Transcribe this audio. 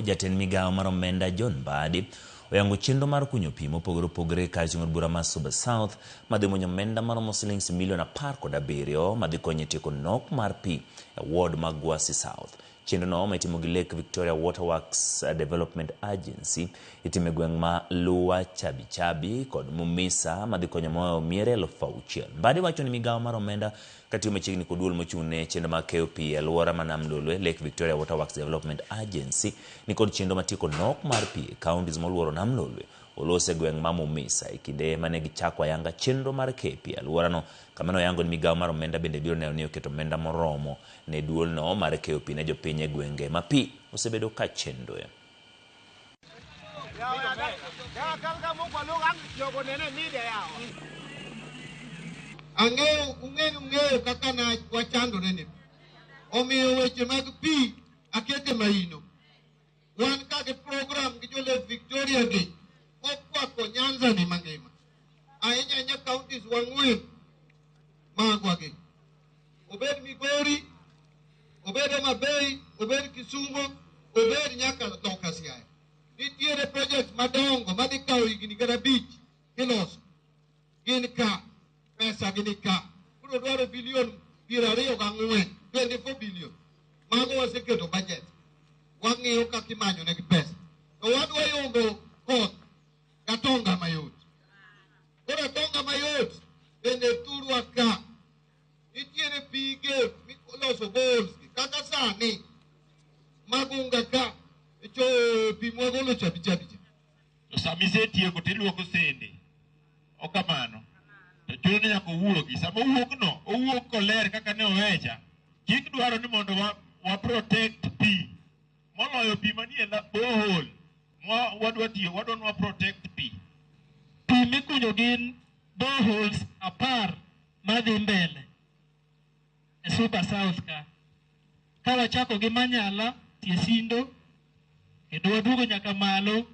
Jatend migawo mar omenda John Mbadi oyango chenro mar kunyo pi mopogore opogore kar chung' od bura ma Suba South madhi muonyo omenda maromo silings milion 17 madhi konyo e tieko nok mar pi e ward ma Gwasi South. Chenro no ma itimo gi Lake Victoria Waterworks Development Agency itimo e gweng' ma Luwa Chabi Chabi kod Mumisa madhi konyo moyo miere 6,000. Mbadi wacho ni migawo mar omenda katiyo machiegni kod duol mochung' ne chenro mag keyo pi e alwora ma Nam Lolwe, Lake Victoria Waterworks Development Agency nikod chenro matieko nok mar pi e counties moluoro Nam Lolwe. Olose e gweng' ma Mumisa e kinde mane gichako ayanga chenro mar keyo pi e alworano. Kama ne oyango ni migawo mar omenda bende biro neno ni oketo omenda moromo ne duolno mar keyo pi ne jopiny e gwenge ma pi osebedo ka chendoe. Ang'eyo ung'eni ung'eyo kaka na wachandore ni omiyo weche mag pi akete maino. Wan ka gi program gi jo Lake Victoria gi okwako Nyanza ni mangima. Ahinya ahinya counties wang'wen magwa gi. Obed Migori, obed Homa Bay, obed Kisumo, obed nyaka loka Siaya. Nitiere projects madongo madhi kawo higni kata 5 kiloso. Gin ka, pesa gi ni ka. Koro dwaro bilion 24, 24 billion. Mago waseketo budget. Wang'iyo kaka imanyo negi pesa. To wadwa yombo koth gatonga mayot. Koro atonga mayot bende thurwa ka. Nitiere pige miloso boreholes gi kaka sani Magunga ka cho pi mwagolo chabi chabi cha. To sama isetieko to iluoko sende. Ok kamano. To chuno ni nyaka owuogi. Sama owuok no, owuok koler kaka ne owecha. Chik dwaro ni mondo wa protect pi. Moloyo pi manie borehole. Mwa wadwa tiyo, wadwa ni wa protect pi. Pi mikunyo gin boreholes 10 madhi mbele e Suba South ka. Ka wachako gi Manyala, Tiesindo, kendo waduogo nyaka malo